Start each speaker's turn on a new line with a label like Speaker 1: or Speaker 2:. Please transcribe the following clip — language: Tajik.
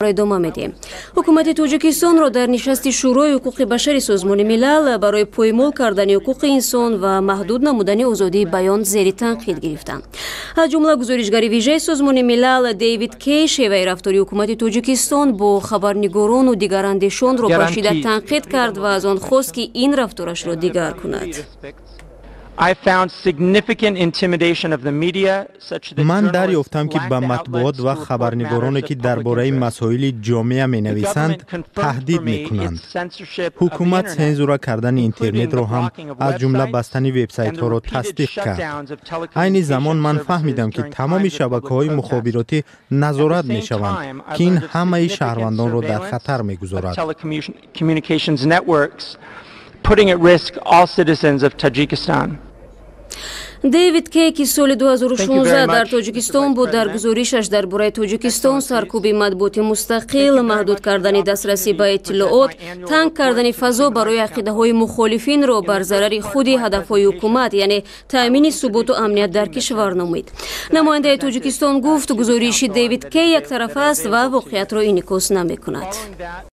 Speaker 1: Идома медиҳем. Ҳукумати Тоҷикистонро дар нишасти Шӯрои ҳуқуқи башари Созмони Милал барои поймол кардани ҳуқуқи инсон ва маҳдуд намудани озодии баён зери танқид гирифтанд. Аз ҷумла гузоришгари вижаи Созмони Милал Дейвид Кей шеваи рафтори ҳукумати Тоҷикистон бо хабарнигорону дигарандешонро ба шиддат танқид кард ва аз он хост, ки ин рафторашро дигар кунад.
Speaker 2: Ман дарёфтам, ки ба матбуот ва хабарнигороне, ки дар бораи масоили ҷомеа менависанд, таҳдид мекунанд. Ҳукумат сензура кардани интернетро ҳам, аз ҷумла бастани вебсайтҳоро тасдиқ кард. Айни замон ман фаҳмидам, ки тамоми шабакаҳои мухобиротӣ назорат мешаванд, ки ин ҳамаи шаҳрвандонро дар хатар мегузорад.
Speaker 3: Putting at risk all citizens of Tajikistan.
Speaker 1: Дэвид Кей, ки соли 2016 дар Тоҷикистон буд, дар гузоришаш дар бораи Тоҷикистон саркӯби матбуоти мустақил, маҳдуд кардани дастрасӣ ба иттилоот, танг кардани фазо барои ақидаҳои мухолифинро бар зарари худи ҳадафҳои ҳукумат, яъне таъмини суботу амният дар кишвар номид. Намояндаи Тоҷикистон гуфт, гузориши Дэвид Кей яктарафа аст ва воқеиятро инъикос намекунад.